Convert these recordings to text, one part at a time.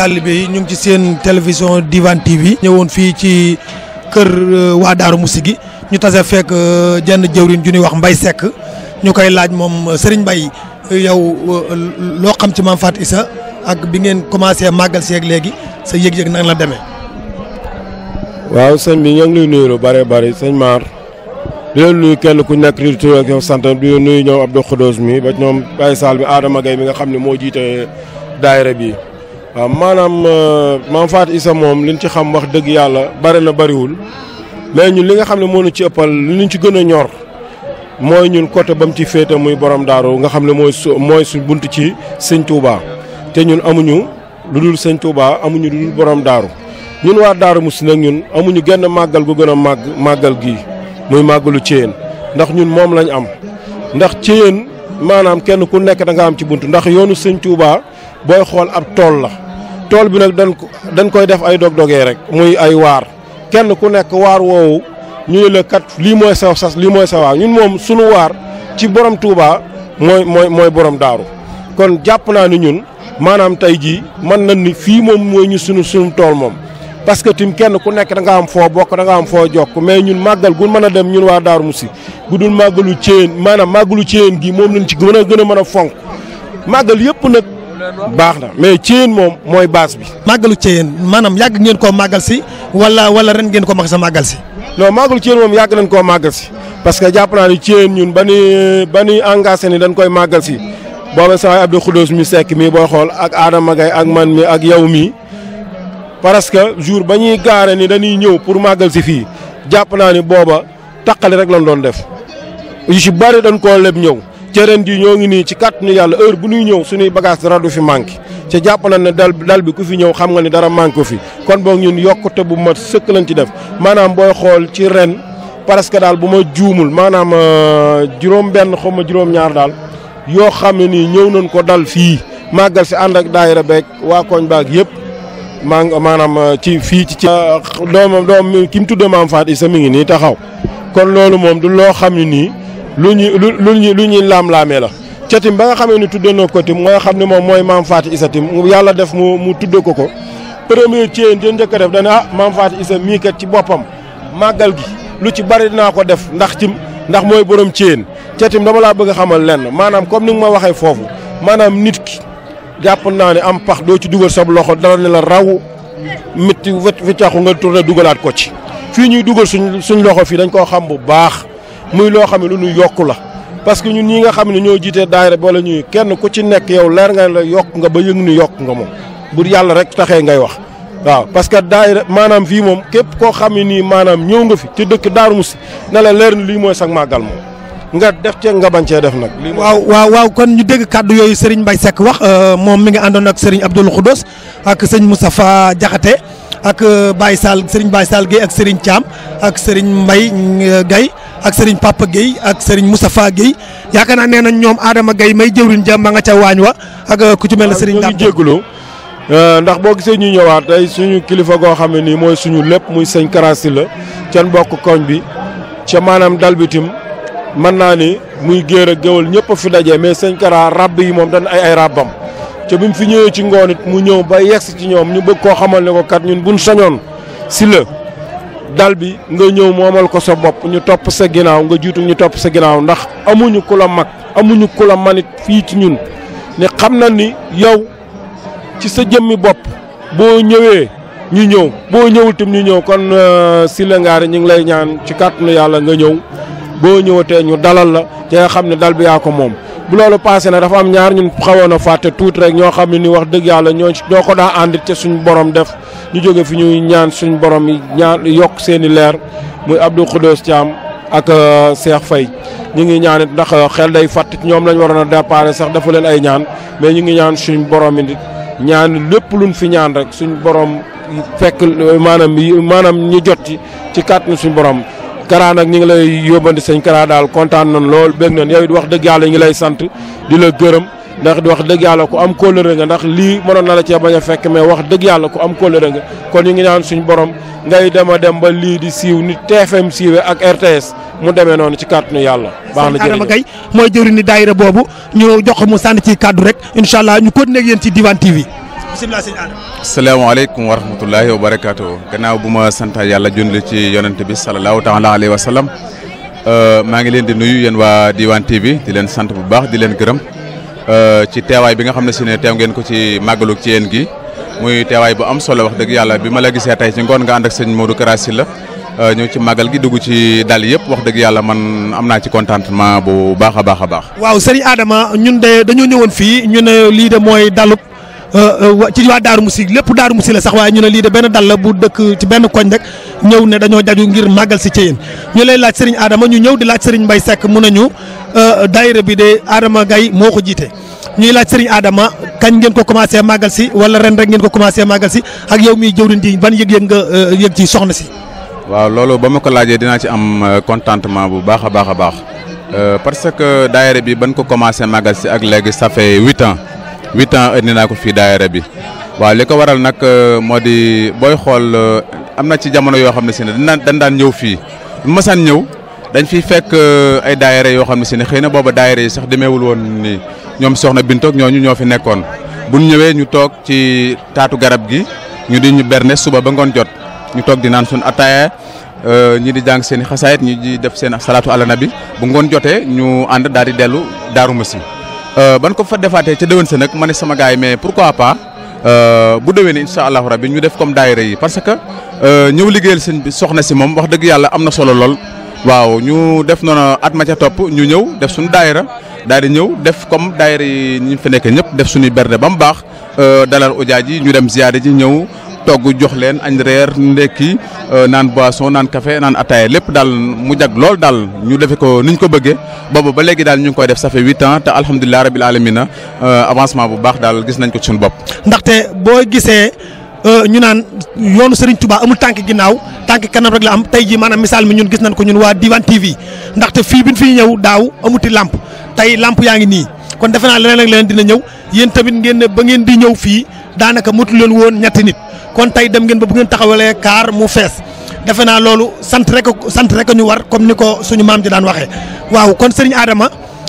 taalibe yi ñu ngi ci seen télévision Divan TV ñëwoon fii ci kër waa Daaru Musi gi ñu tase fekk jenn jëwriñ ju ñuy wax Mbaye Seck ñu koy laaj moom Serigne Mbaye yow loo xam ci Mame Faty Issa ak bi ngeen commencé màggal si ak léegi sa yëg-yëg nan la demee. waaw sëñ bi ñoo ngi lay nuyu lu bare bari sëñ Mar di leen nuyu kenn ku nekk di tur ak yow sant di nuyu ñoom Abdou Khoudous mi ba ñoom Baye Sall bi Adama Gaye mi nga xam ne moo jiite daayira bi waaw maanaam Mame Faty Issa moom liñ ci xam wax dëgg yàlla bare na bariwul mais ñun li nga xam ne moo ñu ci ëppal li ñu ci gën a ñor mooy ñun côté ba mu ci féete muy borom daaru nga xam ne mooy suñ bunt ci sëñ Touba te ñun amuñu lu dul sëñ Touba amuñu lu dul borom daaru ñun waa Daaru Musi nag ñun amuñu genn màggal gu gën a màggal gii muy màggalu Céyeen ndax ñun moom lañ am ndax Céyeen maanaam kenn ku nekk da nga am ci bunt ndax yoonu sëñ Touba booy xool ab tool la tool bi nag dañ koy def ay dog-dogee rek muy ay waar kenn ku nekk waar woowu ñu ne la kat lii mooy sa sas lii mooy sa waar ñun moom sunu waar ci borom Touba mooy borom daaru kon jàpp naa ni ñun maanaam tey jii mën nañ ni fii moom mooy ñu sunu tool moom parce que tim kenn ku nekk da nga am foo bokk da nga am foo jokk mais ñun màggal gu mën a dem ñun waa Daaru Musi bu dul màggalu Céyeen maanaam màggalu Céyeen gi moom lañ ci gën a mën a fonk màggal yëpp nag baax na mais Céyeen moom mooy base bi. màggalu Céyeen maanaam yàgg ngeen koo màggal si wala ren ngeen ko mag sa màggal si. non màggalu Céyeen moom yàgg nañ koo màggal si parce que jàpp naa ni Céyeen ñun ba ni engagé ni dañ koy màggal si booba saa Abdou Khoudous mi Seck mii booy xool ak Adama Gaye ak man mi ak yow mii parce que jour ba ñuy gaare ni dañuy ñëw pour màggal si fii jàpp naa ni booba taqali rek lañ doon def yu ci bari dañ koo leb ñëw ca ren ji ñoo ngi nii ci kàttanu yàlla heure bu ñuy ñëw suñuy bagage dara du fi manqué ca jàpp nañ ne dal bi ku fi ñëw xam nga ni dara manqué ko fi kon boog ñun yokkute bu mat sëkk lañ ci def maanaam booy xool ci ren parce que daal bu ma juumul maanaam juróom-benn xaw ma juróom-ñaar daal yoo xam ne nii ñëw nañ ko dal fii màggal si ànd ak daayira beeg waa koñ baag yëpp. maanaam ci fii ci doom ki mu tuddee Mame Faty Issa mi ngi nii taxaw kon loolu moom du loo xam ne nii lu ñuy laam-laamee la ca tim ba nga xamee ni tuddee na ko tim nga xam ne moom mooy Mame Faty Issa tim yàlla def mu tuddee ko premier Céyeen jën njëkk a def dana Mame Faty Issa mii kat ci boppam màggal gi lu ci bari dinaa ko def ndax mooy borom Céyeen ca tim dama laa bëgg a xamal lenn maanaam comme ni nga ma waxee foofu maanaam nit ki jàpp naa ne am pax doo ci dugal sab loxo dara ne la raw métti fi taxu nga tourné dugalaat ko ci fii ñuy dugal suñ loxo fii dañ koo xam bu baax muy loo xam ne lu ñu yokku la parce que ñun ñi nga xam ne ñoo jiitee daayira wala ñuy kenn ku ci nekk yow leer nga la yokk nga ba yëg ni yokk nga moom bu yàlla rek taxee ngay wax waaw parce que daayira maanaam fii moom képp koo xam ne nii maanaam ñëw nga fi ci dëkk Daaru Musi ne la leer ni lii mooy sax màggal moom nga def cee nga bañ cee def nag. waaw kon ñu dégg kàddu yooyu Serigne Mbaye Seck wax moom mi nga àndoon ak Serigne Abdou Khoudous ak sëñ Moustapha Diakhaté ak Baye Sall Serigne Baye Sall Guèye ak Serigne Thiam ak Serigne Mbaye Gaye ak Serigne Papa Guèye ak Serigne Moustapha Guèye yaakaar naa nee nañ ñoom Adama Gaye may jëwriñ jàmm ma nga ca waañ wa ak ku ci mel ne Serigne Dame jégalu ndax boo gisee ñu ñëwaat tey suñu kilifa goo xam ne nii mooy suñu lépp muy sëñ Karasi la can bokk koñ bi ca maanaam dal bitim mën naa ni muy géer ak géwal ñëpp fi daje mais sëñ Kara rabb yi moom dañ ay rabbam ca bi mu fi ñëwee ci ngoon it mu ñëw ba yegsi ci ñoom ñu bëgg koo xamal ne ko kat ñun buñ sañoon si la dal bi nga ñëw moomal ko sa bopp ñu topp sa ginnaaw nga jiitu ñu topp sa ginnaaw ndax amuñu ku la mag amuñu ku la manit fii ci ñun ne xam na ni yow ci sa jëmmi bopp boo ñëwee ñu ñëw boo ñëwul tam ñu ñëw kon si la ngaari ñu ngi lay ñaan ci kàttanu yàlla nga ñëw boo ñëwatee ñu dalal la te nga xam ne dal bi yaa ko moom bu loolu passé nag dafa am ñaar ñun xawoon a fàtte tuuti rek ñoo xam ne ni wax dëgg yàlla ñoo ko daa àndit te suñu borom def ñu jóge fi ñuy ñaan suñu borom yi ñaan yokk seen i leer muy Abdou Khoudous Thiam ak Cheikh Faye ñu ngi ñaan it ndax xel day fàtt ñoom lañ waroon a déparé sax dafa leen ay ñaan mais ñu ngi ñaan suñu borom yi ñaan lépp luñ fi ñaan rek suñu borom fekk maanaam ñu jot ci kàttanu suñu borom. Kara nag ñu ngi lay yóbbandi sëñ Kara daal kontaan nañ lool bég nañ yow it wax dëgg yàlla ñu ngi lay sant di la gërëm ndax di wax dëgg yàlla ku am kóllëre nga ndax lii mënoon na la cee bañ a fekk mais wax dëgg yàlla ku am kóllëre nga kon ñu ngi ñaan suñu borom ngay dem ba lii di siiw ni TFM siiwee ak RTS mu demee noonu ci kàttanu yàlla. baax na jërëjëf Adama Gaye mooy jëwriñ ni daayira boobu ñu jox ko mu sànni ci kàddu rek incha allah ñu continuer ak yéen ci Divan TV. bisimilah sëñ Adama. asalaamaaleykum wa rahmatullahi wa barakaatu. Gannaaw bu ma sant yàlla junli ci yonent bi sallallahu taala alayhi wa sallam maa ngi leen di nuyu yéen waa Diwane TV di leen sant bu baax di leen gërëm ci teewaay bi nga xam ne si ne teew ngeen ko ci màggalu ci yéen gi muy teewaay bu am solo wax dëgg yàlla bi ma la gisee tey ci ngoon nga ànd ak sëñ Modou Kara Sylla ñëw ci màggal gi dugg ci dal yëpp wax dëgg yàlla man am naa ci contentement bu baax a baax a baax. waaw sëriñ Adama ñun de dañoo ñëwoon fii ñu ne lii de mooy dalub ci waa Darou Moussi lépp Darou Moussi la sax waaye ñu ne lii de benn dal la bu dëkk ci benn koñ rek ñëw ne dañoo jaju ngir màggal si Thiéyène ñu lay laaj sëriñ Adama ñu ñëw di laaj sëriñ Mbaye Seck mu nañu daayira bi de Adama Gaye moo ko jiite ñuy laaj sëriñ Adama kañ ngeen ko commencé màggal si wala ren rek ngeen ko commencé màggal si ak yow miy jëwriñ ji ban yëg-yëg nga yëg ci soxna si. waaw loolu ba ma ko laajee dinaa ci am contentement bu baax a baax a baax parce que daayira bi ban ko commencé màggal si ak léegi ça fait 8 ans indi naa ko fii daayira bi waaw li ko waral nag moo di booy xool am na ci jamono yoo xam ne si ne dañ daan ñëw fii bu masaan ñëw dañ fiy fekk ay daayira yoo xam ne si ne xëy na booba daayira yi sax demeewul woon ni ñoom soxna Bintoog ñooñu ñoo fi nekkoon bu ñu ñëwee ñu toog ci taatu garab gi ñu di ñu berne suba ba ngoon jot ñu toog di naan suñu ataaya ñi di jàng seen i xasaayit ñi di def seen salaatu ala nabi bu ngoon jotee ñu ànd daal di dellu Darou Moussi ban ko fa defaatee ca déwén sa nag ma ne sama gars yi mais pourquoi pas bu déwénee incha allahu rabbi ñu def comme daayira yi parce que ñëw liggéeyal sëñ bi soxna si moom wax dëgg yàlla am na solo lool. waaw ñu def noonu at ma ca topp ñu ñëw def suñu daayira daal di ñëw def comme daayira yi ñu fi nekk ñëpp def suñuy berne ba mu baax dalal ujaaj yi ñu dem ziyaare ji ñëw togg jox leen añ reer ndekki naan boisson naan café naan ataaya lépp daal mu jag lool daal ñu defe ko niñ ko bëggee boobu ba léegi daal ñu ngi koy def ça fait 8 ans te alhamdulilah rabil alamina avancement bu baax daal gis nañ ko ci suñu bopp. ndaxte boo gisee ñu naan yoonu Serigne Touba amul tànk ginnaaw tànk kanam rek la am tey jii maanaam misaal mi ñun gis nañ ko ñun waa Diwane TV ndaxte fii bi ñu fiy ñëw daaw amuti lamp tey lamp yaa ngi nii kon defe naa leneen ak leneen dina ñëw yéen tamit ngeen ne ba ngeen di ñëw fii daanaka motu leen woon ñetti nit kon tey dem ngeen ba bu ngeen taxawalee kaar mu fees defe naa loolu sant rek ñu war comme ni ko suñu maam ji daan waxee waaw kon Serigne Adama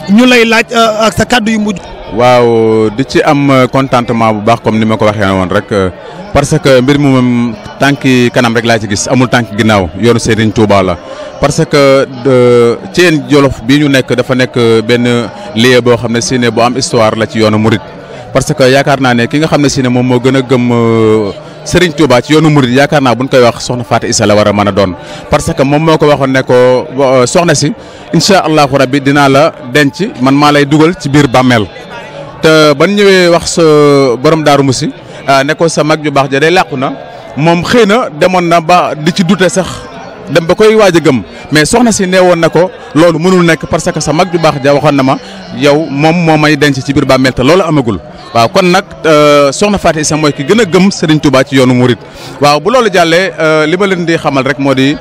ñu lay laaj ak sa kàddu yu mujj. waaw di ci am contentement bu baax comme ni ma ko waxee woon rek parce que mbir mi moom tànki kanam rek laa ci gis amul tànki ginnaaw yoonu Serigne Touba la parce que Thiéyène Jolof bii ñu nekk dafa nekk benn lieu boo xam ne si ne bu am histoire la ci yoonu Mouride parce que yaakaar naa ne ki nga xam ne si ne moom moo gën a gëm Serigne Touba ci yoonu Mouride yaakaar naa buñ koy wax soxna Fatou Issa la war a mën a doon parce que moom moo ko waxoon ne ko soxna si incha allahu rabbi dinaa la denc man maa lay dugal ci biir bàmmeel te ban ñëwee wax sa borom Darou Moussi ne ko sa mag ju baax ja day làqu na moom xëy na demoon na ba di ci dute sax dem ba koy waaj a gëm mais soxna si nee woon na ko loolu mënul nekk parce que sa mag ju baax ja waxoon na ma yow moom moo may denc ci biir bàmmeel te loolu amagul waaw kon nag soxna Fatou Issa mooy ki gën a gëm Serigne Touba ci yoonu Mouride waaw bu loolu jàllee li ma leen di xamal rek moo di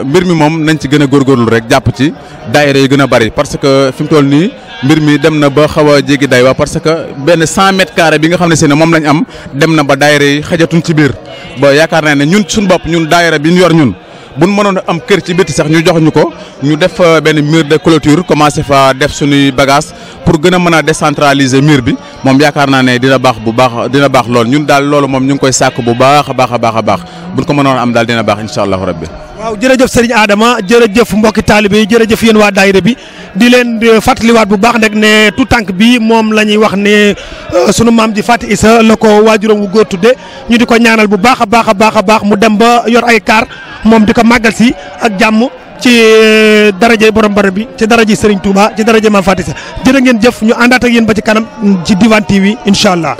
mbir mi moom nañ ci gën a góorgóorlu rek jàpp ci daayira yi gën a bari parce que fi mu toll nii mbir mi dem na ba xaw a jéggi day waa parce que benn 100 mètres carrés bi nga xam ne si ne moom lañ am dem na ba daayira yi xajatuñ ci biir ba yaakaar naa ne ñun suñu bopp ñun daayira bi ñu yor ñun buñ mënoon a am kër ci bitti sax ñu jox ñu ko ñu def benn mur de clôture commencé fa def suñuy bagage pour gën a mën a décentraliser mur bi moom yaakaar naa ne dina baax bu baax dina baax lool ñun daal loolu moom ñu ngi koy sàkk bu baax a baax a baax a baax buñ ko mënoon am daal dina baax incha allahu rabbi. waaw jërëjëf Serigne Adama jërëjëf mbokki taalibe yi jërëjëf yéen waa daayira bi di leen fàttaliwaat bu baax nag ne tout tànk bi moom la ñuy wax ne sunu maam ji Fatou Issa la ko waajuram wu góor tudde ñu di ko ñaanal bu baax a baax a baax a baax mu dem ba yor ay kaar moom di ko màggal si ak jàmm ci daraje borom barab bi ci daraje Serigne Touba ci daraje maam Fatou Issa jërë ngeen jëf ñu àndaat ak yéen ba ci kanam ci Diwane TV incha allah.